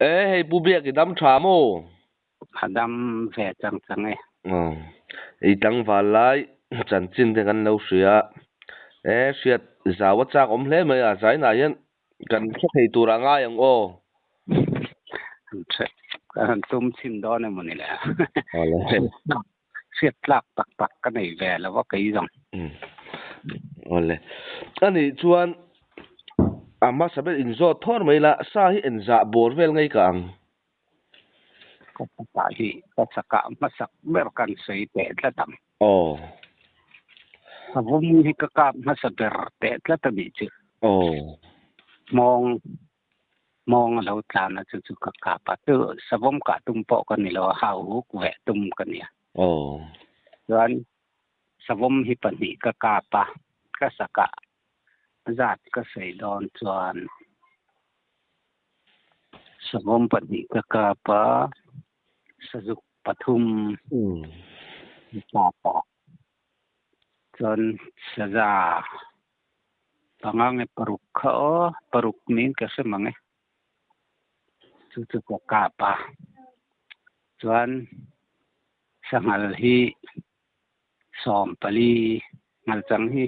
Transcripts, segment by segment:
E hei Pu Biak i dam tha maw? A dam ve chang chang e. Aw, i tlangval lai chanchin te kan lo hria a, e hriat zau a chak awm hle mai a, zainah hian kan hre thei tur a ngai ang aw. Kan han tum chhin dawn emaw ni le. Hriat tlak tak tak ka nei ve lo a kei zawng. Awle. Anih chuan a hmasa ber inzawt thawr mai la, sa hi enzah bawr vel ngei ka ang. Ka chakah hi ka chakah hmasak ber kan sawi teh tlat ang. Aw. Savawm hi ka kap hmasa ber teh tlat a nih chu. Aw. Hmawng hmawng a lo tlan a chu chu ka kap a, chu savawm kah tum pawh ka ni lo a, hau huk veh tum ka nia. Aw. Chuan savawm hi pahnih ka kap a, ka sakah zat ka sawi dawn chuan Savawm pahnih ka kap a, sazuk pathum ka kap a, chuan saza panga nge paruk kha aw, paruk niin ka hre mang e, chu chu ka kap a, chuan sanghal hi sawm pali ngalchang hi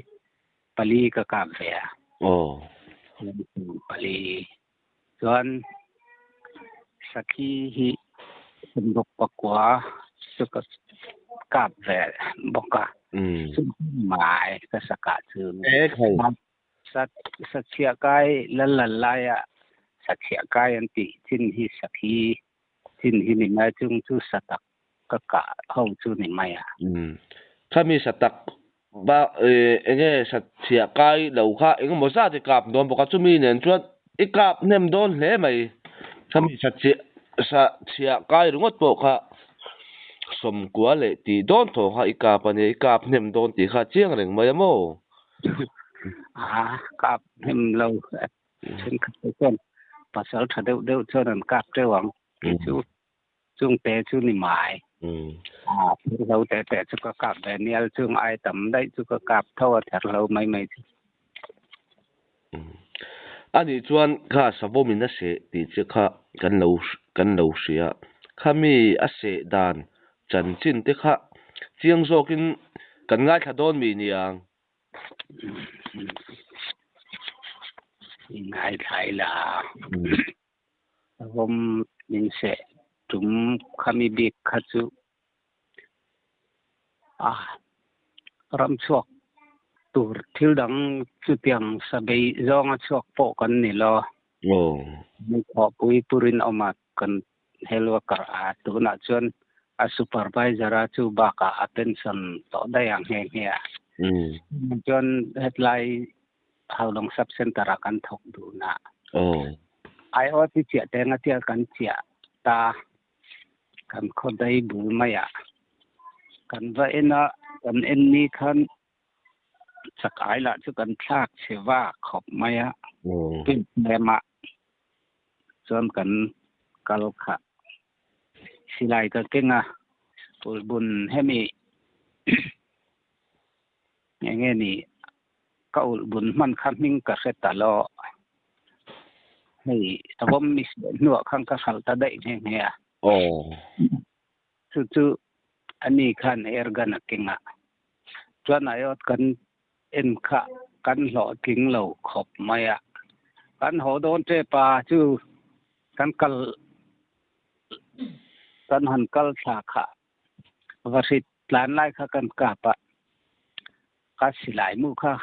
pali ka kap ve a. Aw. Sawm pali chuan sakhi hi sawmruk pakua chu ka kap ve bawk a. Chu mai ka sakah chu. E khai. Sa sachhiah kai lal lal laia sachhiah kai an tih chin hi sakhi chin hi ni mai chung chu satak ka kah ho chu ni mai a. Umm. Khami sa tak ba enge sa chhiah kai lo kha engemaw zat i kap dawn bawk a, chumi nen chuan i kap hnem dawn hle mai. Khami sa chhiah sa chhiah kai ringawt pawh kha sawmkua leh tih dawn thaw kha i kap a nia, i kap hnem dawn tih kha a chiang reng mai a maw? A kap hnem lo thenkhat te chuan pasal tha deuh deuh chuan an kap teuh ang tih chu Chung te chu ni mai. A therhlo te te chu ka kap ve nial chung ai tam daih chu ka kap tho a therhlo mai mai chu. Anih chuan kha savawm in a seh tih che kha kan lo kan lo hria. Khami a seh dan chanchin te kha chiang zawkin kan ngaithla dawn mi niang. Ngaithla ila. Savawm min seh tum khami bik kha chu a ram chhuak tur thil dang chutiang sabei zawnga chhuak pawh kan ni lo. Mi thawhpui purin awma kan hel worker a tunah chuan a supervisor a chu bakah a pension tawh daih ang nghe nghe a. Chuan hetlai Haulawng Sub Centre ah kan thawk dun a. IOT chiah te anga tial kan chiah ta kan khaw dai bul mai ah kan va en a, kan en ni khan chak ai lah chu kan thlak chhe vak khawp mai a, tlem ah chuan kan kal kha silai ka keng a, ulhbun hemi Enge ni ka ulh bun hman kha hming ka hre ta lo. Hei savawm mi seh hnuah khan ka hralh ta daih nghe nghe a. Chu chu ani khan air gun a keng a. Chuan aiawt kan en kha kan hlawhtling lo khawp mai a. Kan haw dawn tep a chu kan kal kan han kal thla kha Vahrit tlan lai kha kan kap a, ka silai mu kha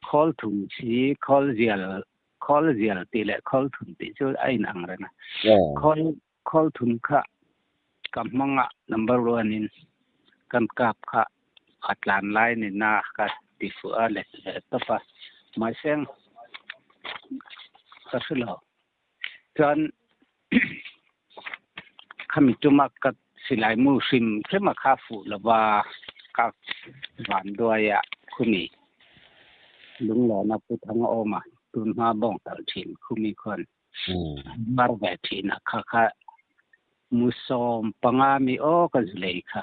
khawl thum si, khawl zial, khawl zial tih leh khawl thum tih chu a inang reng a. Khawl, khawl thum kha ka hmang a, number one in kan kap kha a tlan lai ni na ka ti fuh a let ve tawp a, mahse ka hre lo. Chuan khami tuma ka silai mu hrim hrim a kha fuh lova ka van duai a khumi lunglawna pu thang a awm a tun hma bawng talh thin khumi khuan mar ve thin a kha kha mu sawm panga mi aw ka zu lei kha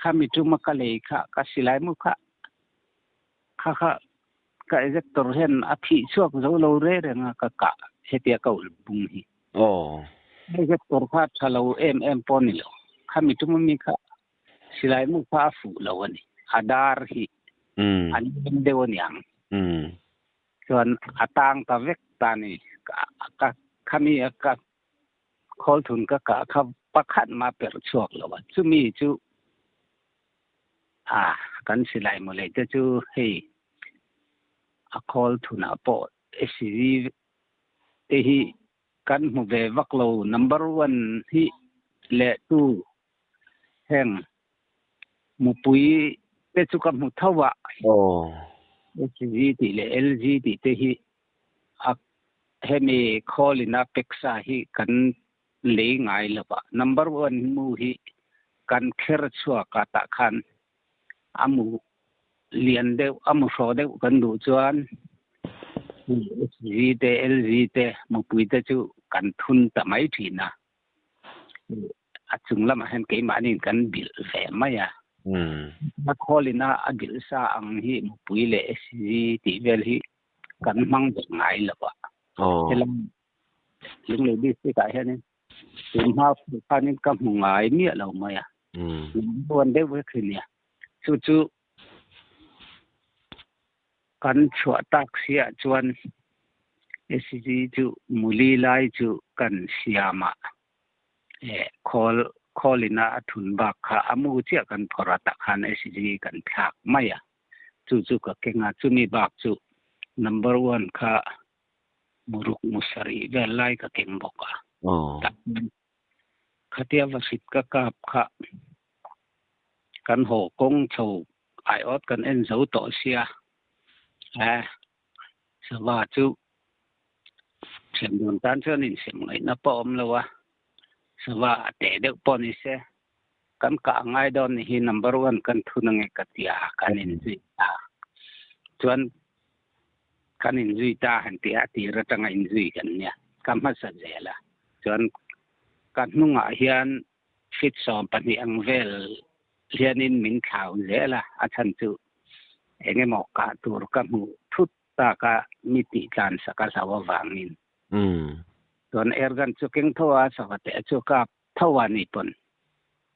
khami tuma ka lei kha ka silai mu kha kha kha ka ejector hian a phih chhuak zo lo re reng a ka kah hetia ka ulh bung hi. Aw. Hei zet kawr kha tha lo em em pawh a ni lo. Khami tum ami kha silai mu kha a fuh lo a ni. A dar hi a nem deuh a niang. Chuan a tang ta vek ta a ni. Ka khami a ka khawl thun ka kah kha pakhat mah perh chhuak lo a. Chumi chu a kan silai mu lei te chu hei a khawl thunah pawh SCV te hi kan hmu ve vak lo number one hi leh two heng mupui te chu ka hmu tho a SG tih leh LG tih te hi a hemi khawl ina peksa hi kan lei ngai lo a number one mu hi kan kher chhuak a tah khan a mu lian deuh a mu hraw deuh kan duh chuan SG te LG te mupui te chu kan thun ta mai thin a a chung lamah hian keimahniin kan bilh ve mai a a khawlin a a bilh sa ang hi mupui leh SG tih vel hi kan hmang ve ngai lo a helam Lunglei district ah hianin tun hma khanin ka hmu ngai miah lo mai a buan deuh vek hi nia chu chu kan chhuah tak siah chuan SG chu muli lai chu kan siam a eh khawl khawlina a thun bak kha a mu chiah kan phawrh a tah khan SG kan thlak mai a chu chu ka keng a chumi bak chu number one kha muruk mu sarih vel lai ka keng bawk a. Khatia va hrit ka kap kha kan haw kawng chho aiawt kan en zo tawh sia eh sava chu thian dun tan chuan insem ngaihna pawh a awm lo a, sava a teh deuh pawh ni se kan kah ngai dawn ni hi number one kan thun ange ka tia kan inzui ta chuan Kan inzui ta han tih a tir atanga inzui kan nia. Ka hmasa zel a. Chuan ka hnungah hian feet 12 ang vel hianin min thlau zel a, a chhan chu eng emaw kah tur ka hmuh thut tak a mi tih tlan sak a hlau avangin. Chuan airgun chu keng tho a, sava teh chu kap tho a ni pawn.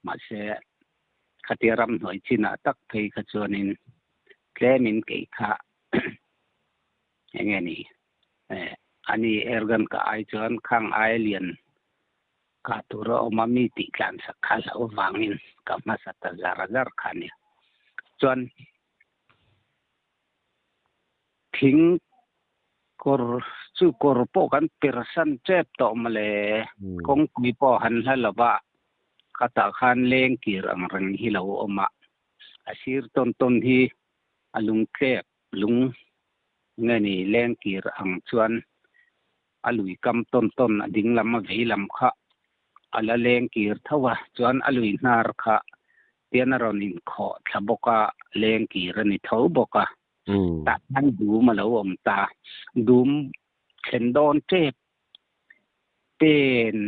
Mahse khatia ramhnuai chinah tak phei kha chuanin tlemin kei kha eng nge ni eh ani airgun ka ai chuan khang ai lian kah tur a awm a mi tih tlan sak kha hlauh avangin ka hmasa ta zar zar kha nia. Chuan thing kawr chu kawr pawh kan persan tep tawh mawle kawngpui pawh han hla lo va khatah khan leng kir ang reng hi lo awm a a sir tawn tawn hi a lung tlek lung nge ni leng kir ang chuan a lui kam tawn tawn a ding lam a vei lam kha a la leng kir tho a chuan a lui hnar kha tian a rawn inkhawh thla bawk a leng kir a ni tho bawk a tah khan dum a lo awm ta dum thlen dawn tep pen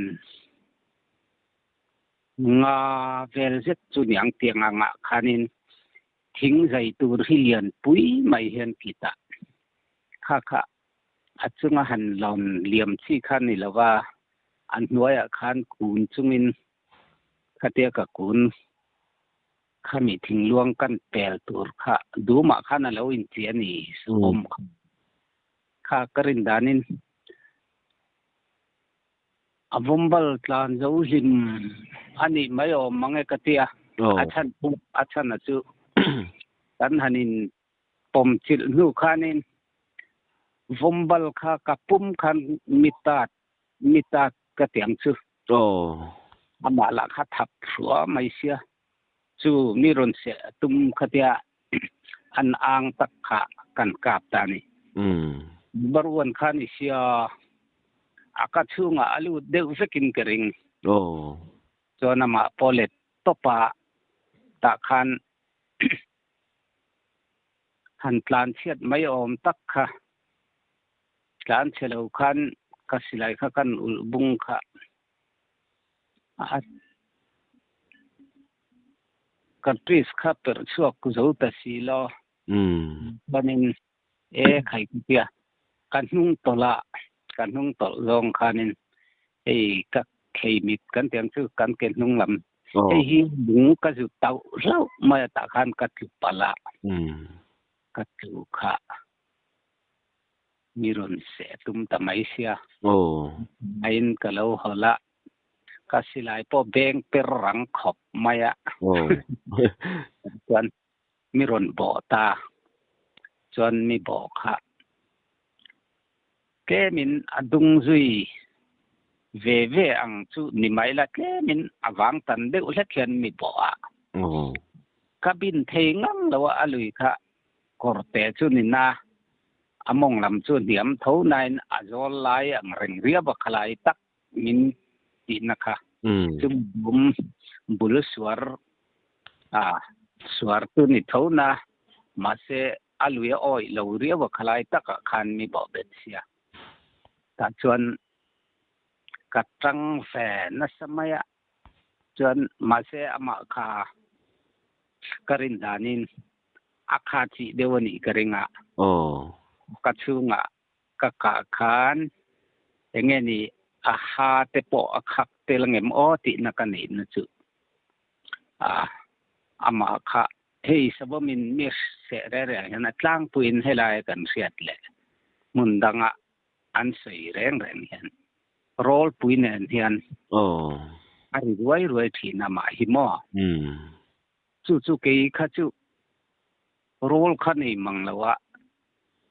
nga vel zet chu niang tiang angah khanin thing zai tur hi lian pui mai hian kit a kha kha a chunga han lawn liam chi kha ni lo va a hnuaiah khan kun chungin khatia ka kun khami thingluang kan pel tur kha dumah khan a lo inti a ni awm kha kha ka rin danin a vawmbal tlan zo hlim a nih mai awm mang e ka tia a chhan a chhan a chu kan han in pawm chilh hnu khanin vawmbal kha ka pum khan mitat mitat ka tiang chu amah lah kha thap hrua mai sia chu mi rawn seh tum khatia an ang tak kha kan kap ta ni baruan kha ni sia a ka chhungah a lut deuh vekin ka ring chuan amah pawh let tawpa tah khan han tlan chhiat mai awm tak kha tlan chhe lo khan ka silai kha kan ulh bung kha a ka twist kha perh chhuak zo ta si lo chuanin e khai ka tia ka hnung tawlh a ka hnung tawlh zawng khanin hei ka. Thei mit kan tih ang chu kan ke hnung lam. Hei hi lung ka zut tauh hlauh mai a tah khan ka tlu palh a. Ka tlu kha mi rawn seh tum ta mai sia. Aiin ka lo hawlh a, ka silai pawh beng per rang khawp mai a. Chuan mi rawn bawh ta, chuan mi bawh kha tlemin a dung zui ve ve ang chu ni mai la, tlemin a vang tan deuh hlek hian mi bawh a. Ka bin thei ngang lo a, a lui kha kawrte chu ni na, a mawng lam chu hniam tho nain a zawl lai ang reng riau a khalai tak min tihna kha chu bum bul suar a suar chu ni tho na, mahse a lui a awih lo riau a khalai takah khan mi bawh bet sia. Tah chuan ka tang ve nasa mai a, chuan mahse amah kha ka rin danin a kha chih deuh a nih ka ring a. Ka chhungah ka kah khan eng nge ni a ha te pawh a khak tel ngem aw tihna ka neihna chu a amah kha hei Savawmin mi seh reng reng hian a tlangpuiin helai kan hriat leh hmun danga an sawi reng reng hian rawlpui nen hian a ri ruai ruai thin amah hi maw? Chu chu kei kha chu rawl kha nei mang lo a,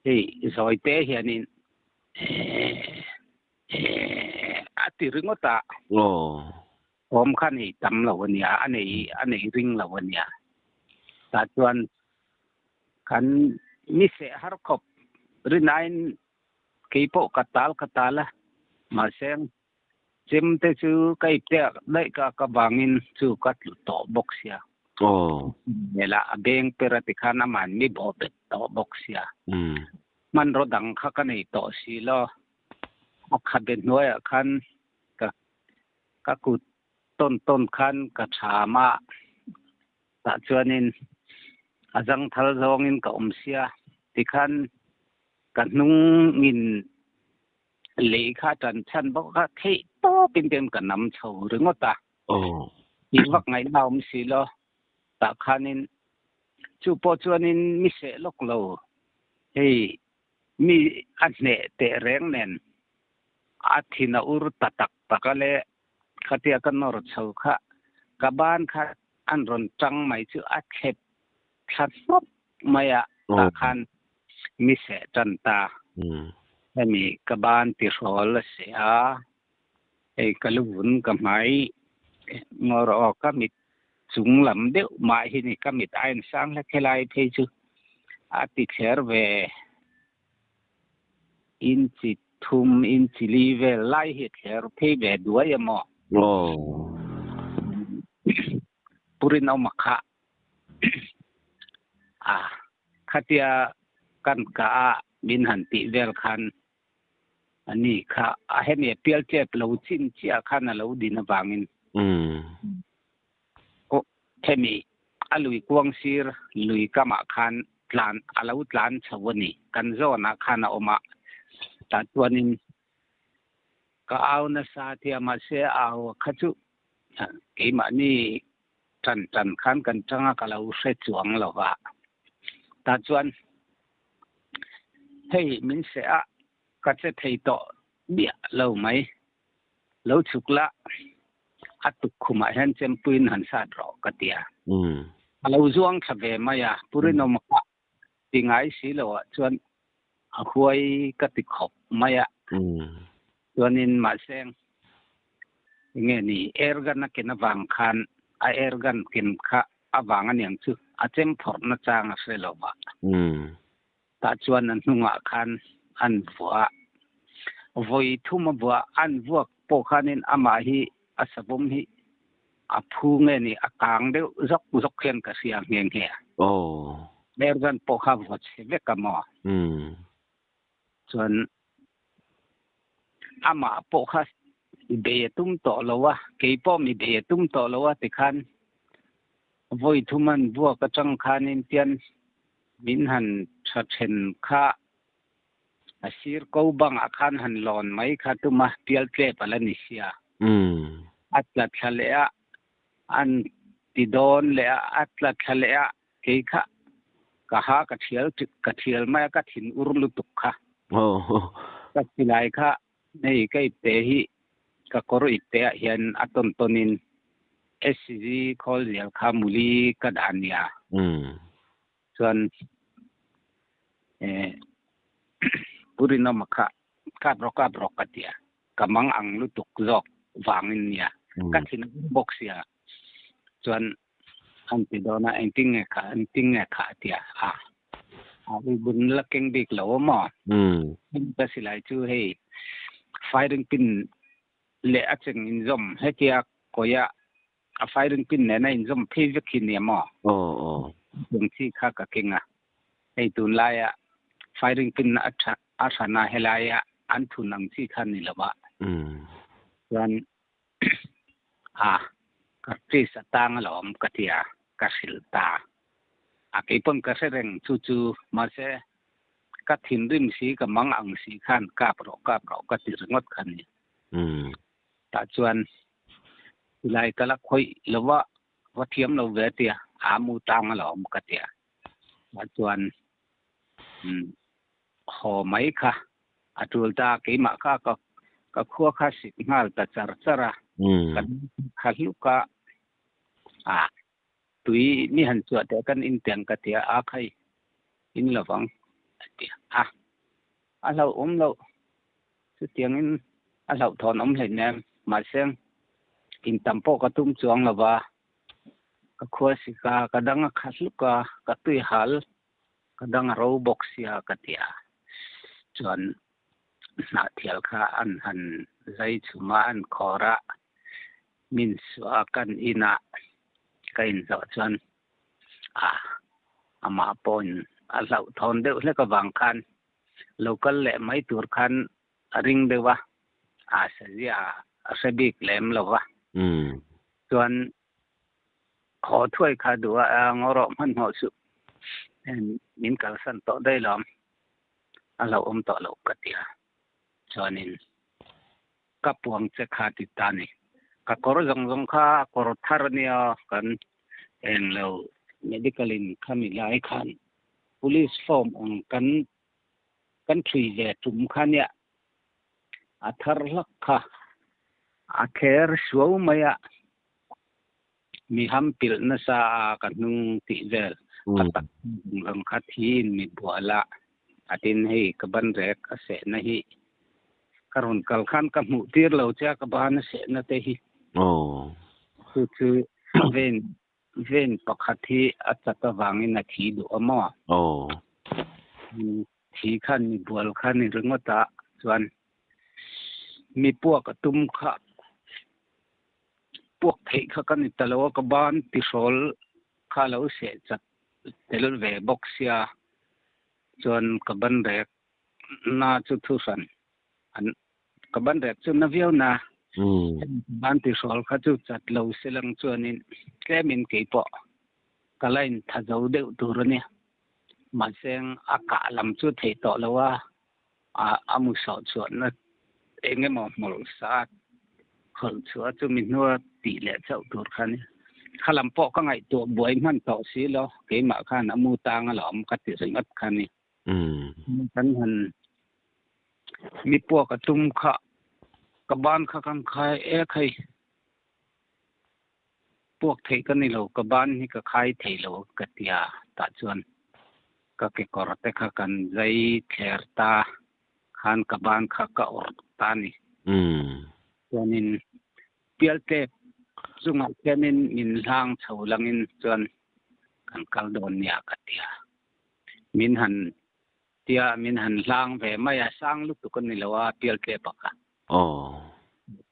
hei zawi te hianin a ti ringawt a. Awm kha nei tam lo a nia, a nei a nei ring lo a nia. Tah chuan kan mi seh har khawp rinaiin kei pawh ka tal ka tal a, mahse chem te chu ka ip te daih ka ka vangin chu ka tlu tawh bawk sia. Hmel ah a beng per a ti khan aman mi bawh bet tawh bawk sia. Hmanraw dang kha ka nei tawh si lo. A khabe hnuaiah khan ka ka kut tawn tawn khan ka tham a, tah chuanin a zangthal zawngin ka awm sia tikhan ka hnungin lei kha tan chhan bawk a, theih tawpin ten ka nam chho ringawt a, tih vak ngaihna a awm si lo, tah khanin chu pawh chuanin mi seh lawk lo, hei mi a hneh teh reng nen a thin a ur ta tak tak a le, khatia ka nawr chho kha ka ban kha an rawn tang mai chu a thlep thla hnawp mai a, tah khan mi seh tan ta. Hemi ka ban tihrawl a seh a, hei ka lu vun ka hmai ngawr aw ka mit chung lam deuh mah hi ni ka mit a insang hlek helai phei chu a ti thler ve. Inchi thum, inchi li vel lai hi thler phei ve duai em aw? Purin awm a kha. A, khatia kan kah a min han tih vel khan ani kha a hemi a pial tep lo chin chiah khan a lo din avangin Hemi a lui kuang sir lui kamah khan tlan a lo tlan chho a ni. Kan zawnah khan a awm a, tah chuanin ka au nasa tia mahse a au a kha chu keimahni tan tan khan kan tang a ka lo hre chuang lo va. Tah chuan hei min seh a ka che thei tawh miah lo mai. Lo chhuk la, a tukkhumah hian chempuiin han sat rawh ka ti a. A lo zuang thla ve mai a, Pu Rinawma kha ti ngai si loah chuan a huai ka ti khawp mai a. Chuanin mahse enge ni airgun a ken avang khan a airgun ken kha avang aniang chu a chem phawrhna chang a hre lo va. Tah chuan a hnungah khan an vuah a, vawi thum a vuah, an vuak pawh khanin amah hi a savawm hi a phu nge ni a kang deuh zawk zawk hian ka hria nghe nghe a. Airgun pawh kha vawt chhe vek a maw? Chuan amah pawh kha i bei a tum tawh lo a, kei pawh mi bei a tum tawh lo a tikhan vawi thum an vuak atang khanin tian Min han tha then kha a sir ko bangah khan han lawn mai kha tuma pial tlep a la ni sia. A tla thla leh a, an ti dawn leh a, a tla thla leh a, kei kha ka ha ka thial ka thial mai a, ka thin ur lutuk kha. Ka silai kha hei ka ipte hi ka kawr ipte ah hian a tawn tawn in SCG khawl zial kha muli ka dah nia. Chuan eh Pu Rinawma kha kap rawk kap rawk ka tia, ka mang ang lutuk zawk vangin nia, ka thin a ur bawk sia. Chuan an ti dawn a, engtin nge kha, engtin nge kha a tia, a a ui bun la keng bik lo a maw? Ka silai chu hei firing pin leh a cheng inzawm hetia kawia a firing pin nena inzawm phei vek hi nia maw? Chung chi kha ka keng a, hei tunlaia firing pin a tha a hran a helaia an thun ang chi kha ni lo a, chuan a ka case a tang alawm ka ti a, ka hrilh ta a, keipawn ka hre reng chu chu mahse ka thinrim si ka mang ang si khan kap rawh kap rawh ka ti ringawt kha ni. Tah chuan silai ka la khawih lo va, va thiam lo ve tia a mu tang alawm ka ti a, tah chuan haw mai kha a tul ta, keimah kha ka ka khua kha sik nghal ta char char a, ka kha hluk a, a tui mi han chhuah teh kan in teng ka ti a, a khai in lovang a ti a, a hlauhawm loh chutiangin a hlauhthawn awm hleinem, mahse in tam pawh ka tum chuang lo va, ka khua sik a, ka dang a kha hluk a, ka tui hal Ka dang a ro bawk sia ka ti a, chuan hnahthial kha an han zai chhum a, an khawr a, min suah a, kan inah ka inzawh chuan a amah pawhin a hlauhthawn deuh hlek avang khan lo kal leh mai tur khan a ring deuh a, a sazia a hre bik lem lo va, chuan Haw thuai kha duh a, ngaw rawh hmanhmawh suh. Min kalsan tawh daih lawm, a hlauhawm tawh loh ka ti a. Chuanin ka puang che kha ti ta ni. Ka kawr zawng zawng kha a kawr thar a nia, kan eng lo medical in khami lai khan police form ang kan kan thui ve tum kha nia, a thar hlak kha a kher suau mai a. Mi ham pilh nasa a ka hnung tih vel ka tak lam kha thiin mi bual a, a tin hei ka ban rek a sehna hi ka rawn kal khan ka hmuh tir lo che a ka ban a sehna te hi. Chu chu vein vein pakhat hi a chat avangin a thi duh a maw? Thi khan mi bual kha ni ringawt a chuan mi puak a tum kha Puak theih kha ka ni ta lo a, ka ban tihrawl kha lo seh chat tel ve bawk sia, chuan ka ban rek na chu thu hran an ka ban rek chu na viau na, ban tihrawl kha chu chat lo se lang chuanin tlemin keipawh ka la intha zo deuh tur a nia, mahse a kah lam chu theih tawh lo a. A mu sawh chhuahna eng emaw hmawlh sa hawlh chhuah chu mi hnua tih leh chauh tur kha a ni. Kha lam pawh ka ngaihtuah buai hman tawh si lo, keimah khan a mu tang a la awm ka ti ringawt kha a ni. Kan han mi puak a tum kha ka ban kha kan khai ek hei. Puak theih ka ni lo, ka ban hi ka khai thei lo ka ti a, tah chuan ka kekawr te kha kan zai thler ta khan ka ban kha ka awrh ta a ni. Chuanin pialtlep chungah khianin min hlang chho langin chuan kan kal dawn nia ka ti a, min han tia min han hlang ve mai a, sang lutuk a ni lo a pialtlep ah kha.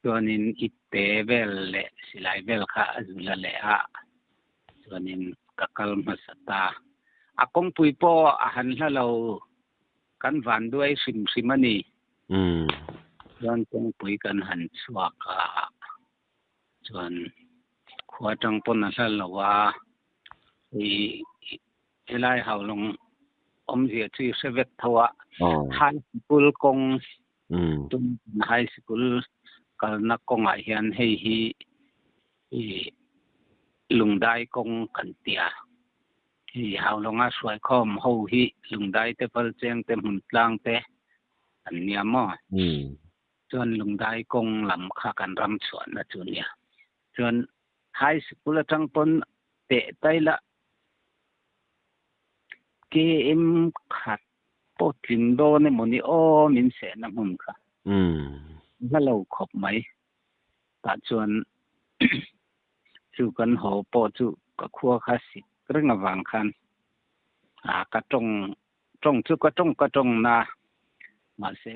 Chuanin ipte vel leh silai vel kha a zul a leh a, chuanin ka kal hmasa ta. A kawngpui pawh a han hla lo, kan van duai hrim hrim a ni. Chuan kawngpui kan han chhuak a, chuan khua atang pawn a hla lo a, hei helai Haulawng awmzia chu i hre vek tho a, High School kawng Tum High School Kalna kawngah hian hei hi i Lungdai kawng kan ti a. Hei Haulonga hruaikhawm ho hi Lungdai te Valcheng te Hmuntlang te an nia maw? Chuan Lungdai kawng lam kha kan ram chhuahna chu nia. Chuan High School atang pawn teh taila KM khat pawh tling dawn emaw ni aw min sehna hmun kha hla lo khawp mai. Tah chuan chu kan haw pawh chu ka khua kha sik reng avang khan a ka tawng tawng chu ka tawng ka tawng na mahse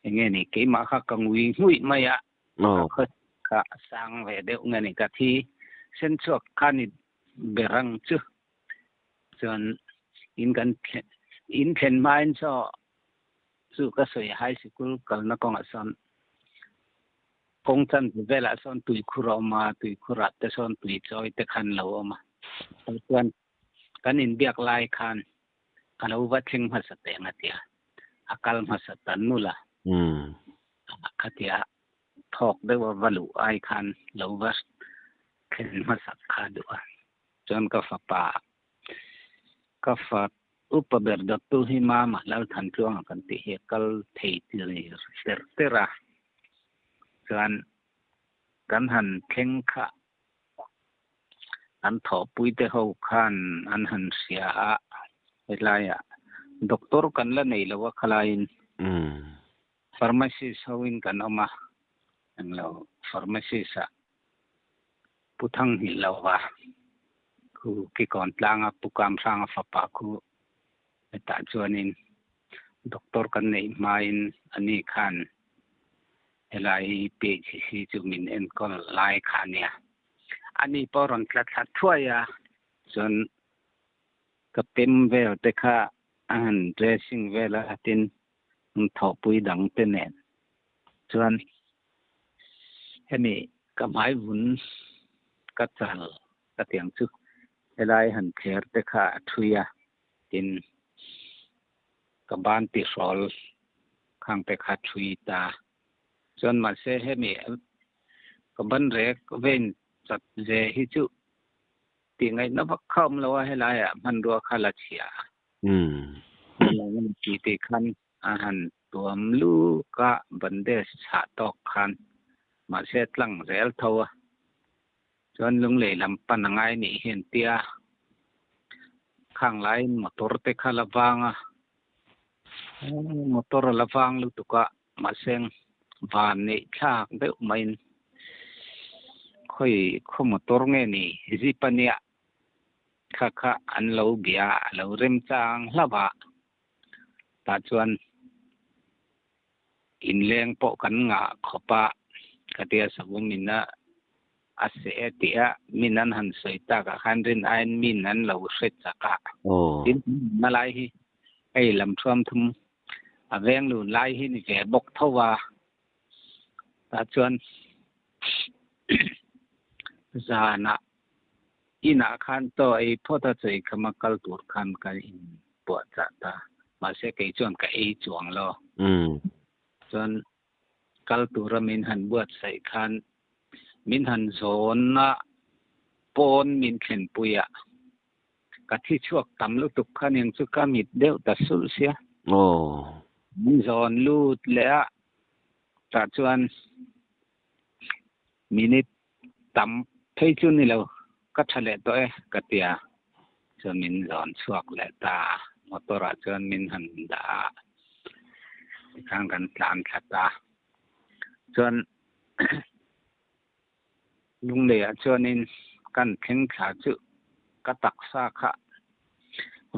enge ni keimah kha ka ngui ngui mai a ka khaw kha a sang ve deuh nge ni ka thi sen chhuak kha ni ber ang chu chuan in kan in thlen hmain chaw chu ka sawi high sikul kalna kawngah sawn kawng chan velah sawn tuikhur a awm a tuikhurah te sawn tui chawi te khan lo awm a chuan kan inbiak lai khan ka lo va thleng hmasa teh ang a tia a kal hmasa ta nul a khatia thawk deuh a va luh ai khan lo va thlen hmasak kha duh a chuan ka fapa ka fa upa ber dawttu hi mama Lalthantluanga kan tih hi a kal thei ter ter a chuan kan han thleng kha An thawhpuite ho khan an han hria a, helaiah doctor kan la nei lo a khalaiin pharmacist hoin kan awm a, englo pharmacist ah Pu Thanghilh lo va, khu Kikawn tlanga Pu Kamhranga fapa khu hetah chuanin doctor kan neih hmain ani khan Helai PHC chu min enkawl lai kha a nia. Ani pawh rawn tla thla thuai a, chuan ka pem vel te kha a han dressing vel a, tin thawhpui dang te nen chuan hemi ka hmai vun ka chal ka tiang chu helai han thler te kha a thui a, tin ka ban tihrawl khang te kha thui ta. Chuan mahse hemi ka ban rek vein chat ve hi chu tih ngaihna vak kha awm lo a, helaiah hmanrua kha la chhia a. Ti tih khan a han tuam luk a, bandage chhah tawk khan mahse tlang zel tho a. Chuan lunglei lam pan a ngai nih hi an tia, khang laiin motor te kha la vang a, motor a la vang lutuk a, mahse van neih thlak deuh maiin khawi khaw motor nge ni zip a nia kha kha an lo bia a lo remchang hlauh a, tah chuan inleng pawh kan ngah khawp a, khatia savawm in a a seh e tih a min an han sawi tak ah khan rin aiin min an lo hre chak a. Tin, na lai hi hei lam thuam thum a veng lun lai hi ni ve bawk tho a, tah chuan zanah inah khan chaw ei phawt a chawi khama kal tur khan ka in puah chah ta, mahse kei chuan ka ei chuang lo. Chuan kal tura min han buatsaih khan min han zawn a, pawn min thlenpui a, ka thi chhuak tam lutuk khan eng chu ka mit deuh ta sulh sia. Min zawn lut leh a, tah chuan minute tam phei chu ni lo, ka tha leh tawh e ka ti a, chuan min zawn chhuak leh ta a, motor ah chuan min han dah a, tikhan kan tlan thla ta, chuan lunglei ah chuanin kan thleng thla chu ka taksa kha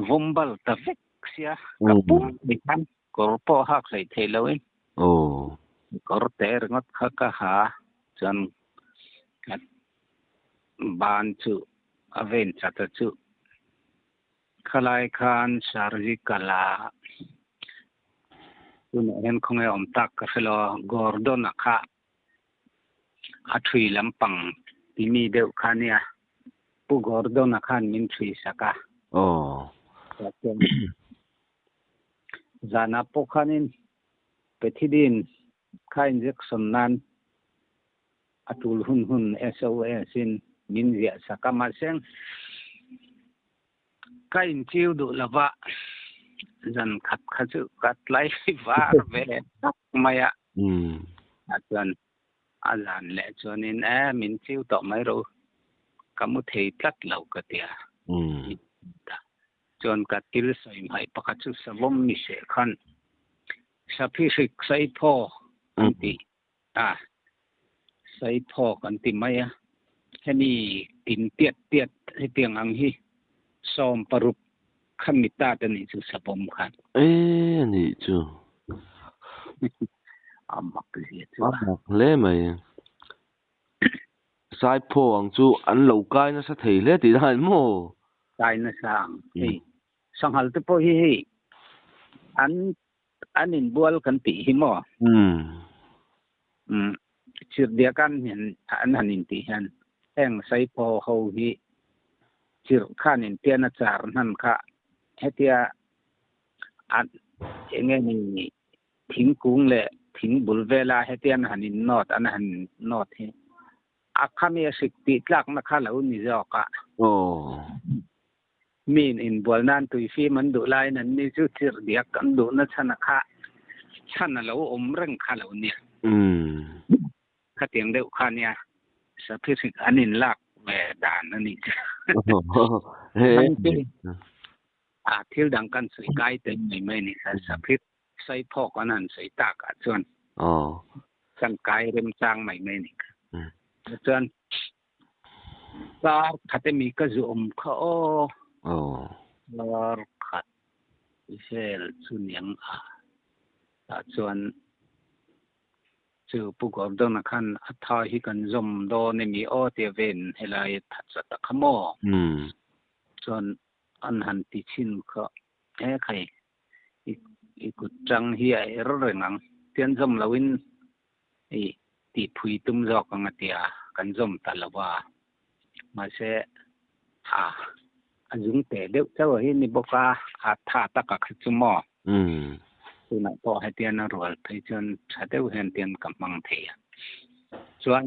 vawm bal ta vek sia, ka pum mai khan kawr pawh hak hleih theih loh in kawr te ringawt kha ka ha chuan ban chu a ven chat a chu khalai khan surgical a tunah hian khawnge awm tak ka hre lo Gordon a kha a thui lampang timi deuh kha nia Pu Gordon a khan min thui sak a. Zanah pawh khanin Pethidine. Kha injection nan a tul hun hun SOS in min ziah sak a, mahse ka inchiu duh lova zan khat kha chu ka tlai var ve tak mai a. A chuan a zan leh chuanin e min chiu tawh mai ro ka mu thei tlat lo ka ti a. Chuan ka thil sawi hmaih pakhat chu savawm mi seh khan Safi hrik Saiphaw an ti a, Saiphaw kan ti mai a, hemi tin tiat tiat hetiang ang hi 16 kha mi ta te nih chu savawm khan. E a nih chu. A mak zia chu a. A mak hle mai. Saiphaw ang chu an lo kai nasa thei hle tih dan maw? Kai nasa ang hei. Sanghal te pawh hi hei an an inbual kan tih hi maw? Umm chirhdiak an hian an han intih hian heng Saiphaw ho hi chirh khan intian a char hnan kha hetia an enge ni thingkung leh thing bul vela hetia an han innawt an han nawt hi a khami a hrik tih tlakna kha lo ni zawk a. Miin inbual nan tui fim an duh laiin an ni chu chirh diak kan duhna chhan a kha chhan a lo awm reng kha lo nia. Khatiang deuh kha nia Sathi hrik an inlak ve dan a nih chu. A thil dang kan sawi kai tel mai mai a ni kha Sathi sawi phawk an han sawi tak ah chuan kan kai remchang mai mai a ni kha. Chuan Kar khat emi ka zu awm kha aw. Kar khat vel chu niang a. Tah chuan chu Pu Gordon-a khan a tha hi kan zawm dawn emi aw tia ven helai a that zat a kha maw? Chuan an han ti chhin kha he khai i kut tang hi a er reng ang. Tian zawm loin Hei tihphui tum zawk ang a tia kan zawm ta lo a, mahse a a zung teh deuh chauh a hi ni bawk a, a tha tak a kha chu maw? Tunah pawh hetian a rual phei chuan tha deuh hian tian ka hmang thei a. Chuan